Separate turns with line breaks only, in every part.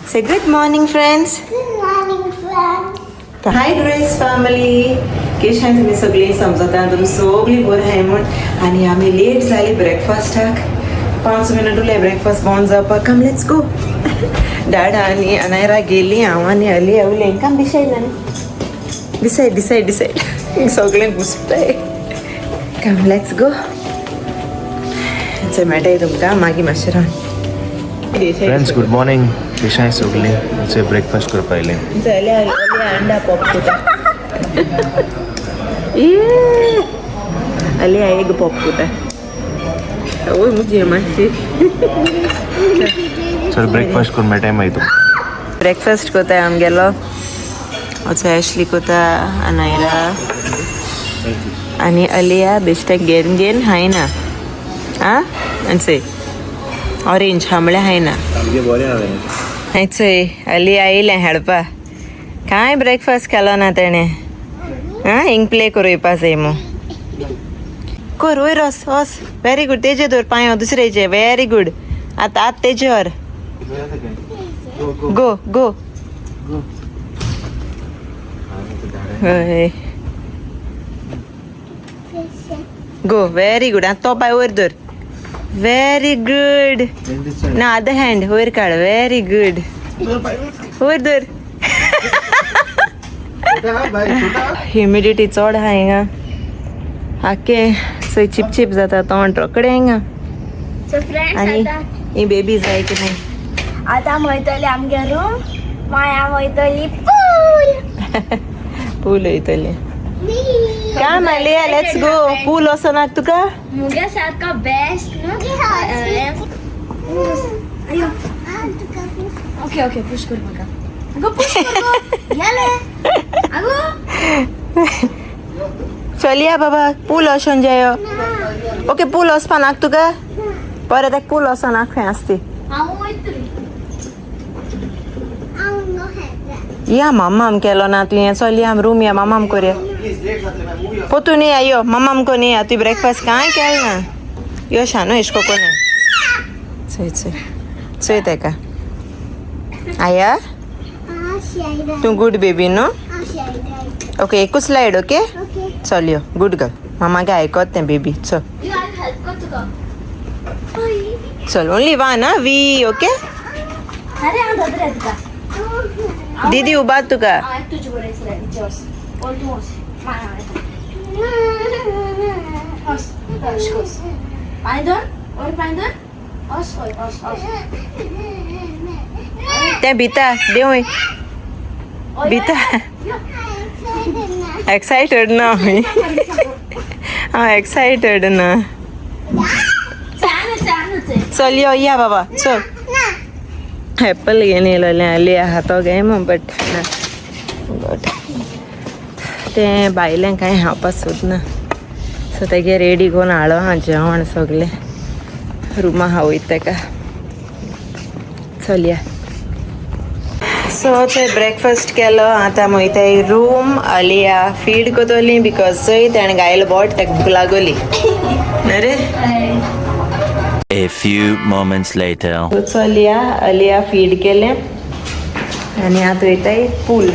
Say good morning friends.
Good morning, friends.
Hi Grace family, केशान तुमी सगळीं समजता तुमी सगळीं बरीं आहाय म्हूण. आनी आमी लेट जाली ब्रेकफास्टाक, 5 मिनट उरले ब्रेकफास्ट बंद जावपाक. कम let's go. डाडा आनी अनायरा गेली, हांव आनी अली उरलें. कम डिसायड नानी, डिसायड डिसायड डिसायड, सगळें घुसताय. कम let's go. मेळटाय तुमकां मागीर मातशें रावन.
फ्रेंड्स गुड मॉर्निंग, कशें सगळीं? अशें ब्रेकफास्ट करपा आयलें.
अंडा पॉप कोता. अली एग पॉप कोता. ओय मुझे मातशी.
सर ब्रेकफास्ट करून मेळटाय मागीर तुमकां.
ब्रेकफास्ट कोताय आमगेलो. अच्छा एशली कोता, अनायरा आनी अलिया बेश्टे घेन घेन हायना. आ आनी ऑरेंज हा म्हळ्यार हायना. चोय अलिया येयलें हाडपा. कांय ब्रेकफास्ट केलो ना तेणें. आं हिंग प्ले करूं येवपा जाय मू. कर वयर वस वस. Very good. तेजे दवर पांयो दुसरेचे. Very good. आतां आतां तेजेर गो गो. हय गो. Very good. आतां तो पांय वयर धर. Very good. ना अदर हँड वयर काड. Very good. वयर धर. ह्युमिडिटी चड आहा हिंगा. आखे चोय चिपचिप जाता तोंड रोकडें हिंगा.
So friends,
आनी
आता
ही बेबी जाय की नाही.
आता वयतली आमगे रूम, मागीर हांव वयतली पूल.
पूल वयतली. काम आलिया, let's go. पूल वचना तुका?
मुगे सारको बेस्ट न्हू. ओके ओके, पुश कर म्हाका. अगो पुश कर गो. गेले अगो.
चल या बाबा, पूल वचोन जायो. ओके पूल वचपा नाका तुका? परत एक पूल वचोन नाका खंय आसती.
हांव वयतली.
या मामाम केलो ना तुवें. चल या रूम, या मामाम करया. पोतून या, यो मामाम कोन या. तुवें ब्रेकफास्ट कांय केलें ना. यो शानू एशको कोन. चोय चोय चोय तेका. आया तूं गुड बेबी न्हू. ओके एकूच स्लायड. ओके चल यो. Good girl. मामागे आयकोत तें बेबी. चल
यो हांव हेल्प कर तुका.
चल ओनली वन आं we. Okay
अरे हांव धरतलें तुका.
दीदी उबार तुका.
हांव तुजे बरें स्लायडीचे वच. ओल तूं वच, मागीर हांव येता. वच वच वच. पांय धर वयर, पांय धर. वच वयर, वच वच.
तें भिता देवय भिता. एक्सायटेड ना आमी. हांव एक्सायटेड ना. चल यो या बाबा चल. एप्पल घेवन येयलोलें आली आहा तो घे मग बट ना गॉड तें भायलें कांय खावपा सोदना. सो तेगे रेडी करून हाडलो आहा जेवण सगळें. रुमा हा वयता तेका. चल या. सो थंय ब्रेकफास्ट केलो. आतां वयताय room. Alia feed Kotoli because चोय तेणें गायलो बोट, तेका भूक लागोली न्हू रे.
A few moments later.
चल या. अलिया फीड केलें आनी आतां वयताय पूल.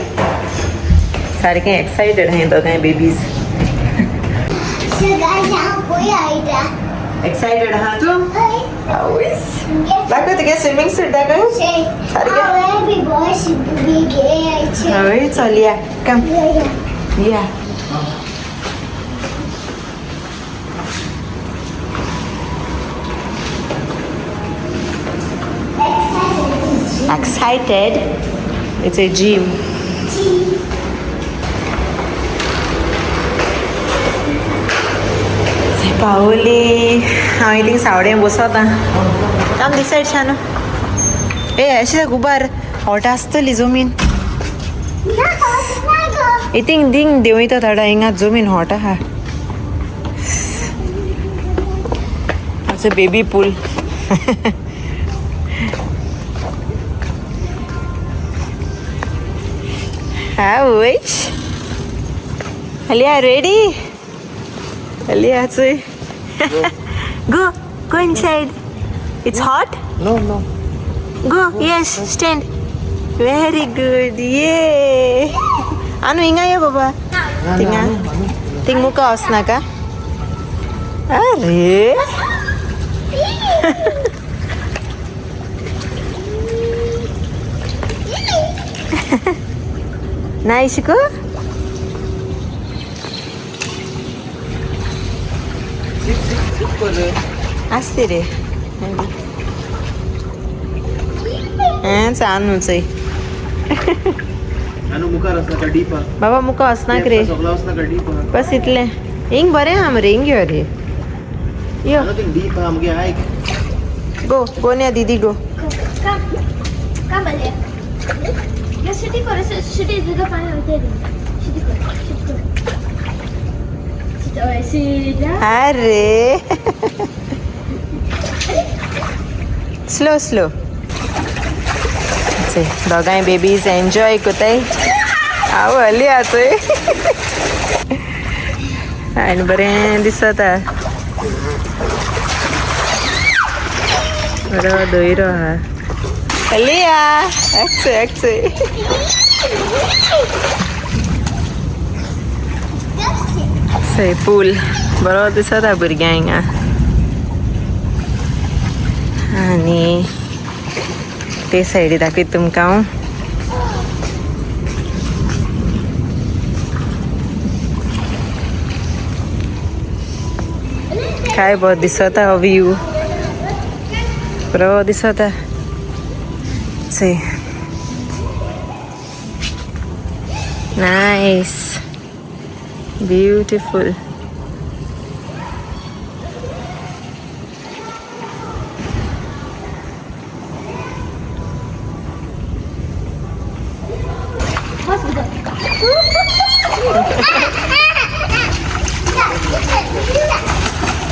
सारकें एक्सायटेड आहाय दोगांय बेबीज. एक्सायटेड आहा तूं? आवयस, दाखय तुगे स्विमींग सूट दाखय सारकें. हय चल या. कम या. Excited? It's a gym. पावली हांव. थिंग सावडें बसता. काम दिसायड शानू. ए अशें गुबार हॉट आसतली जमीन. इथिंग दिंग देंवयता थोडा. हिंगा जमीन हॉट आहा. It's a baby pool. Hi, Wish. Alia, ready? Alia, say. Go, go inside. It's hot?
No no.
Go, yes, stand. Very good. ये आनू हिंगा यो बाबा. थिंगा थिंग मुका वचनाका. अरे ना इशिको. आसते रे. हेंच आनूच.
आनू मुखार वचनाका डीप.
बाबा मुका वचनाक रे.
सगळो वचनाका डीप.
बस इतलें. हिंग बरें आहा मरे. हिंग यो रे. यो
डीप आहा मगे आयक.
गो गो न्या दीदी गो.
Come Alia. या सिटी कर सिटी तुझं पाणी होते सिटी कर सिटी कर सिटी.
अरे स्लो स्लो. दोगांय बेबीज एन्जॉय कोताय. हांव हली आचोय आनी बरें दिसता. बरो दोयरो आहा. अलिया एक्से एक्से. पूल बरो दिसता भुरग्यांक हिंगा. आनी ते सायडी दाखयता तुमकां हांव. काय बरो दिसता हो व्यू. बरो दिसता. See. Nice. Beautiful.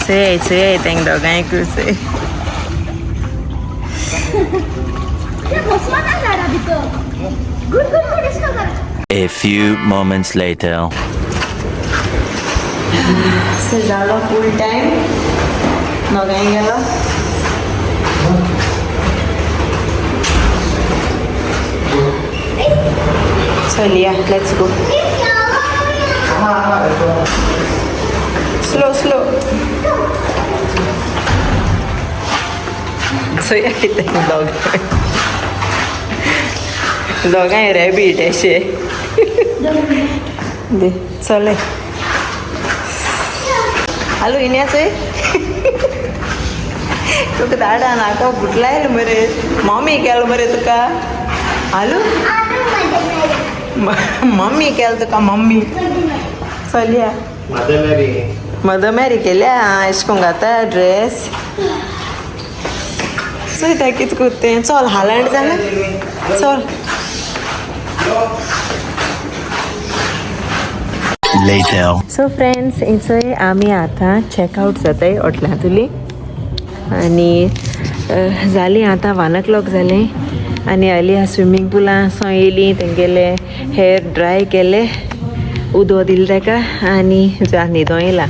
चोय चोय तेंक दोगांयकूय चोय.
A few moments later.
So जालो फूल टायम दोगांय गेलो. चल या let's go. Slow slow. चोया कितें दोगांय दोगांय रॅबीट अशे. दे चले हालो इन्या चोय. तुका दाडा नाका गुटलायल मरे. मम्मी केलो मरे तुका. हालो मम्मी केलो तुका. मम्मी चलया. मदर मॅरी केल्या अशें करून घाता ड्रेस. चोयता कितें करता तें. चल हालंड जालें. चल.
Later.
So friends इंचय आमी आतां चॅकआवट जाताय हॉटलांतुली. आनी जालीं आतां 1 o'clock जालें. आनी अलिया स्विमींग पुलां सो येयली. तेंगेले हेर ड्राय केले. उदो दिलें ताका आनी न्हिदों येयला.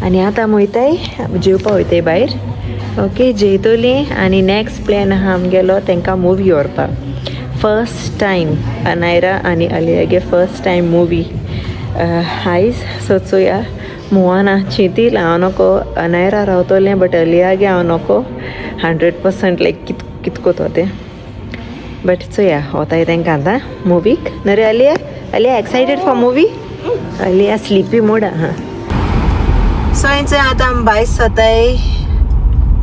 आनी आतां आमी वयताय जेवपा वयताय भायर. ओके जेयतोली. आनी नेक्स्ट प्लॅन आहा आमगेलो तेंकां मुवी व्हरपाक. फर्स्ट टायम अनायरा आनी अलियागे फर्स्ट टायम मुवी आयज. सो चोया मुवाना चिंतील हांव नको अनायरा रावतलें बट अलियागे हांव नको 100% लायक कितको तो तें. बट चोया वताय तेंकां आतां मुवीक. नरे Aliya. Aliya excited for movie. Aliya sleepy mode आहा. सो इंचय आतां आमी भायर सोताय.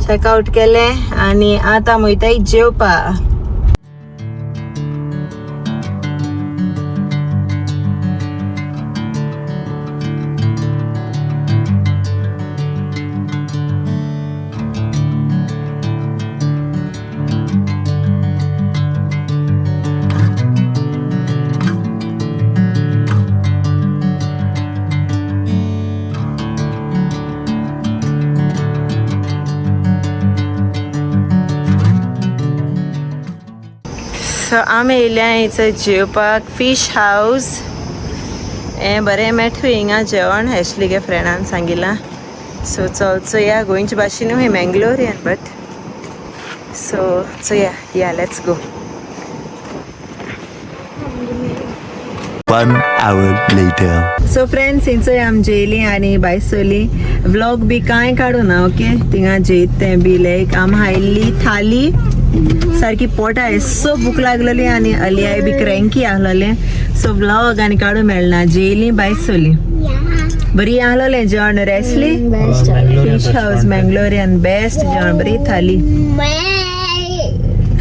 चॅकआवट केलें आनी आतां वयताय जेवपा. सो आमी येयल्या हिंगसर जेवपाक फीश हावज. हें बरें मेळटा हिंगा जेवण एशलीगे फ्रेंडान सांगिलां. सो चल चोया. गोंयचे भाशेन न्हू मँगलोरियन बट सो चोया या let's go.
1 hour later.
So friends, इंचोय आम जेयली आनी भायर सरली. व्लॉग बी कांय काडू ना, ओके. थिंगा जेयत तें बी लायक आम हायल्ली थाली सारकी पोटा सो भूक लागलेली आनी अलियाय बी क्रँकी आहलोलें. सो व्लॉग आनी काडू मेळना. जेयली भायर सरली. बरी आहलोलें जेवण रेसली फिश हावस मँगलोरियन बेस्ट जेवण, बरी थाली.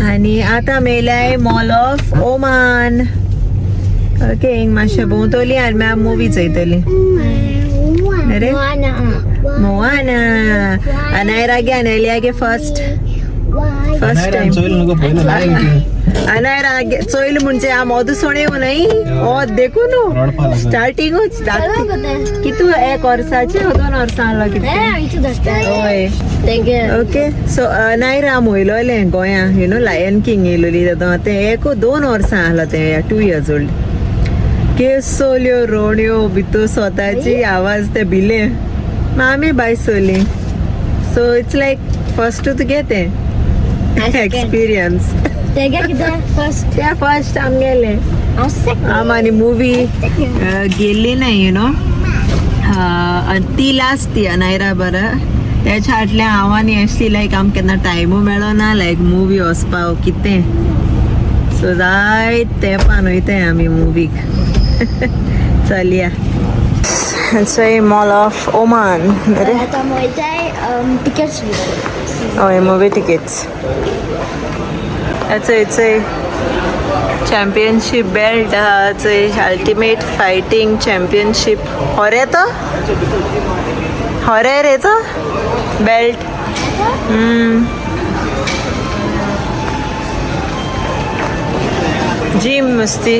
आनी आतां मेल्याय मॉल ऑफ ओमान. ओके, हिंग मातशें भोंवतली आनी मागीर मुवी चोयतली. अरे मोआना अनायरागे आनी एलियागे फर्स्ट फर्स्ट टायम अनायरागे चोयल म्हणजे आ मधु सोणे न्हय ओ देखू न्हू स्टार्टिंगूच कितू एक वर्साचे 2 वर्सां आसलो कितें. हय, ओके. सो अनायरा मोयलोलें गोंया, you know lion king येयलोली तेदो, तें 1 2 वर्सां आसलो तें, 2 इयर्स ओल्ड. केसोल्यो रोण्यो भितर स्वताची आवाज ते भिले मामी बाय सोली. सो it's like first तुगे तें एक्सपिरियन्स. त्या फर्स्ट आमगेले आम आनी मुवी गेल्ली ना, you know ती लास्ट ती अनायरा बरं. त्याच्या फाटल्या हांव आनी एशली लायक आम केन्ना टायमू मेळो ना लायक मुवी वचपाक कितें. सो जायत तेंपान वयताय आमी मुवीक. चलया चोय मॉल ऑफ ओमान.
टिकेट्स
हय, मुवी टिकेट्स. चोय चोय चॅम्पियनशीप बेल्ट आहा चोय, अल्टिमेट फायटींग चॅम्पियनशीप. हरे तो हरे रे तो बेल्ट. जिम नुस्ती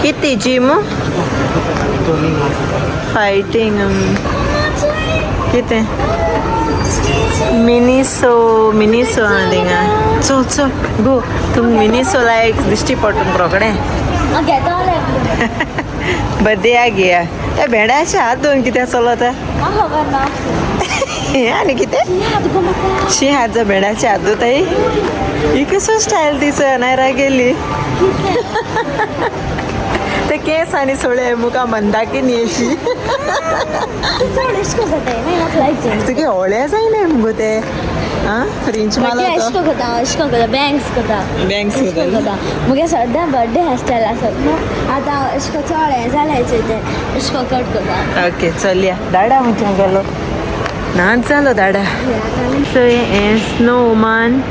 किती जिम फायटींग कितें मिनीसो मिनीसो आहा थिंगा. चल चल गो तूं मिनीसो लायक दिश्टी पडटा रोखडें. बद्दया घेया त्या भेंड्याचे हात धुवन कितें चलता हें आनी कितें शी हात जो भेंड्याचे हात धुताय. ही कसो स्टायल तिचो अनायरा गेली. ते केंस आनी सोळे मुका मंदाकिनी अशी. तुगे होळे जायना मुगो ते. आं फ्रेंच मालो
बँक्स करता,
बँक्स करता
मुगे सद्दां बर्थडे हेअरस्टायल आसत न्हू आतां अशें करून चड हें जालें तें अशें करून कट करता.
ओके चलया दाडा खंयच्यान गेलो नाच जालो दाडा. चोय हें स्नोमान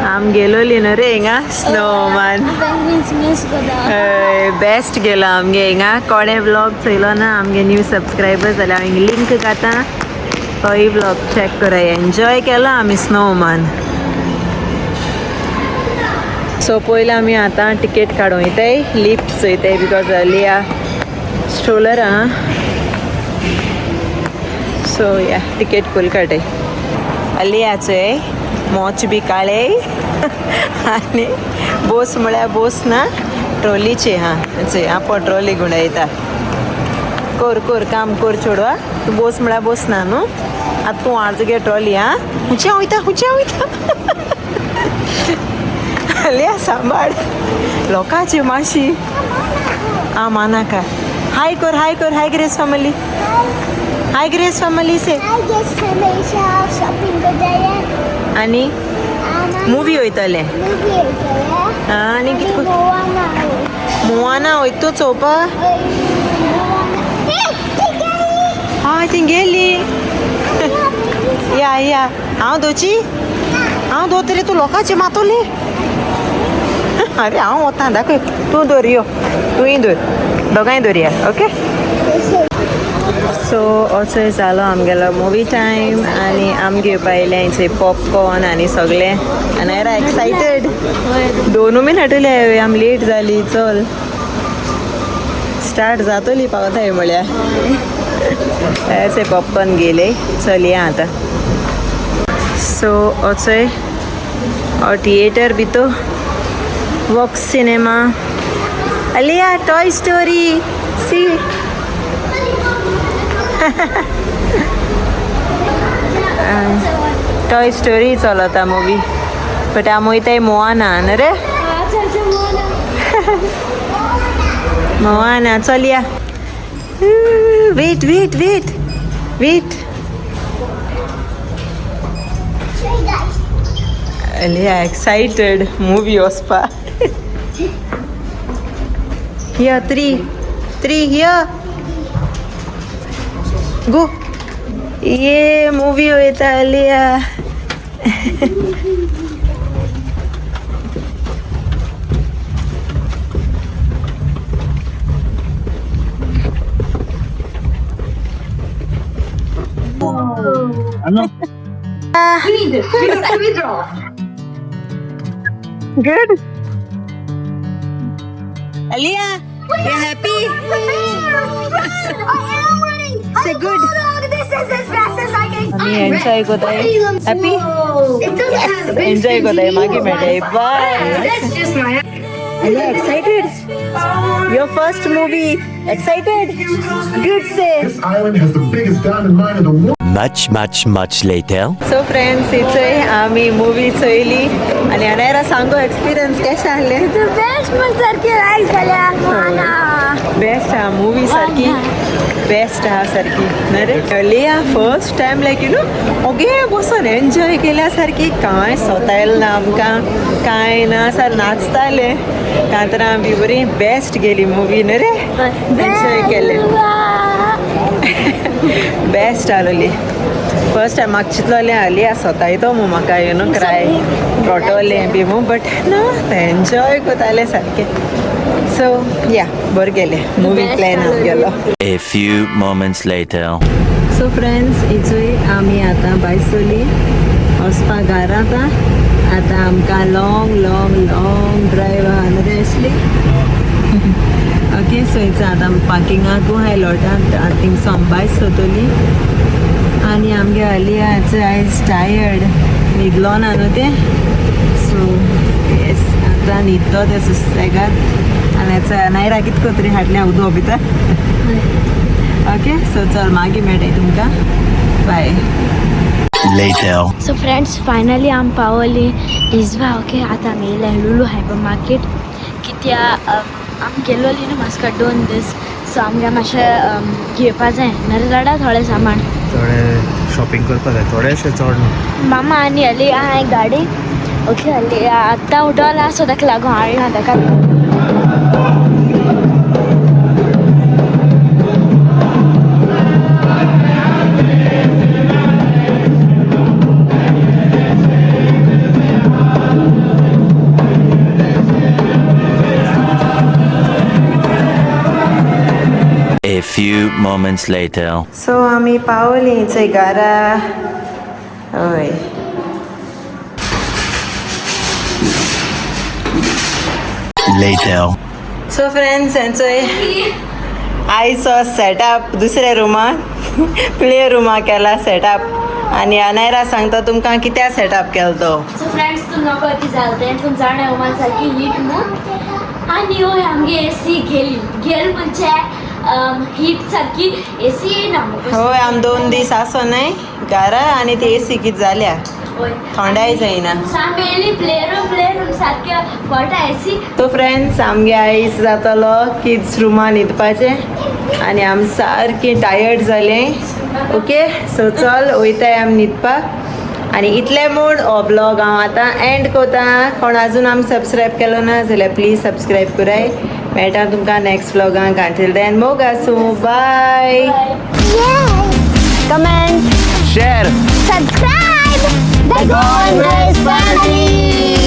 आम गेलोली न्हू रे हिंगा स्नोमान बेस्ट गेलो आमगे हिंगा. कोणे व्लॉग चोयलो ना आमगे न्यू सबस्क्रायबर जाल्यार हांव हिंगा लिंक घाता, तोय व्लॉग चॅक कराय. एन्जॉय केलो आमी स्नोमान. सो पयलीं आमी आतां टिकेट काडूं वयताय, लिफ्ट चोयताय because लिया स्ट्रोलर आहा. सो या टिकेट पयलीं काडटाय. अलिया चोय मोच बी काळे आनी बोस म्हळ्यार बोस ना ट्रॉलीचे. हां चोय आपोण ट्रॉली गुंडायता. कोर कोर काम कोर चेडवा तूं बोस म्हळ्यार बोस ना न्हू. आतां तूं हाड तुगे ट्रॉली. आं हुच्या वयता हुच्या वयता. अलिया सांबाळ लोकांची माशी. आं मानाका हाय कर हाय कर. Hi Grace family, hi Grace family से. आनी मुवी वयतले आनी कितें मोआना वयतो चोवपा. हय ती गेली. या या हांव दोची हांव दोतरी तूं लोकांची मातोली. अरे हांव वता दाखय तूं दवर यो तूंय दवर दोगांय दवरया. ओके सो असो जालो आमगेलो मुवी टायम आनी आम घेवपा येयलें पॉपकॉर्न आनी सगळें. आनी येरा एक्सायटेड दोनू मिनट आम लेट जाली. चल स्टार्ट जातली पावताय म्हळ्यार अशें पॉपकॉर्न गेले. चलया आतां. सो असोय थिएटर भितर Vox cinema. Aliya toy story see. Toy story चलता मुवी बट आम वयताय मोआना न्हू रे. मोआना चल या. Wait wait wait wait. Aliya excited movie वचपा. Here 3 3 here go. ये मूवी वयता अलिया. Good. Aliya, you happy? Say good.
This is as fast as I can.
आमी एन्जॉय कोताय. Happy?
Yes.
Enjoy कोताय मागीर मेळटाय. Bye.
That's just my.
Aliya excited? Your first movie. Excited? Good say.
This island has the biggest diamond mine in the world.
Much, much, much later.
So friends, इचय आमी movie चोयली आनी अनायरा सांगो experience कशें आहलें.
The best म्हण सारकी लायक जाल्या Moana.
Best आहा movie सारकी बेस्ट आहा सारकी न्हय रे. लिया first time like you know ओगे बसून एन्जॉय केल्या सारकी. कांय सोतायलें ना आमकां, कांय ना, सार नाचताले कांतरां बी बरी बेस्ट गेली मूवी न्हय रे. एन्जॉय केलें बेस्ट आसली. फर्स्ट टायम म्हाका चिंतलोलें आलिया सोतायतो मू म्हाका you know क्राय रोटोलें बी मू, बट ना एन्जॉय कोतालें सारकें. सो या बरें गेलें मूवी प्लॅन आमगेलो.
A few moments later.
So friends, इचोय आमी आतां बायसोली वचपा घरा. आतां आतां आमकां लाँग लाँग लाँग ड्रायव आहा न्हू रे आसली. ओके सो इच आतां पार्किंगाकू आहाय लोटांत. आतां थिंगसो आमी बायस सोतोली. आनी आमगे अलियाचो आयज टायर्ड न्हिदलो ना न्हू तें. सो येस आतां न्हिदतो तें सुसेगाद. आनी नायरा कितें कोतरी हाडलें उदक भितर. ओके सो चल मागीर मेळटाय तुमकां. बाय.
Later.
So friends, finally आमी पावली इजवा. ओके आतां आमी येयल्या लुलू हायपर मार्केट कित्या आमी गेलोली न्हू म्हाका 2 दीस. सो आमकां मातशें घेवपा जाय नाल्यार रडा थोडें सामान.
थोडे शॉपिंग करपाक जाय, थोडेशें चड न्हू.
मामा आनी अली आहा एक गाडी. ओके अली आतां उठोला सो ताका लागून हाडना ताका.
A few moments later.
So आमी पावली चोय घरा. हय
Later.
So friends, हेंचोय आयचो सेटअप दुसऱ्या रुमान प्ले रुमा केला सेटअप. आनी अनायरा सांगता तुमकां कित्याक सेटअप केलो तो.
सो फ्रेंड्स, तुम नको कितें जालें तें तुम जाणा ओमान सारकी हीट म्हूण. आनी हय आमगे एसी गेली गेल म्हणजे हीट सारकी एसी येयना.
हय आम 2 दीस आसो न्हय घरा आनी ती एसी कितें जाल्या थोंडाय जायना.
आमी येयली प्ले रूम सारकें पोटा एसी.
तो फ्रेंड्स, आमगे आयज जातलो किड्स रुमान न्हिदपाचें आनी आम सारकें टायर्ड जालें. ओके सो चल वयताय आमी न्हिदपाक. आनी इतलें म्हूण हो ब्लॉग हांव आतां एंड कोता. कोण आजून आमी सबस्क्रायब केलो ना जाल्यार प्लीज सबस्क्रायब कराय. मेळटा तुमकां नेक्स्ट ब्लॉगांक. अंटील then मोग आसूं. बाय.
Comment,
Share.
Subscribe. The Gondes Family.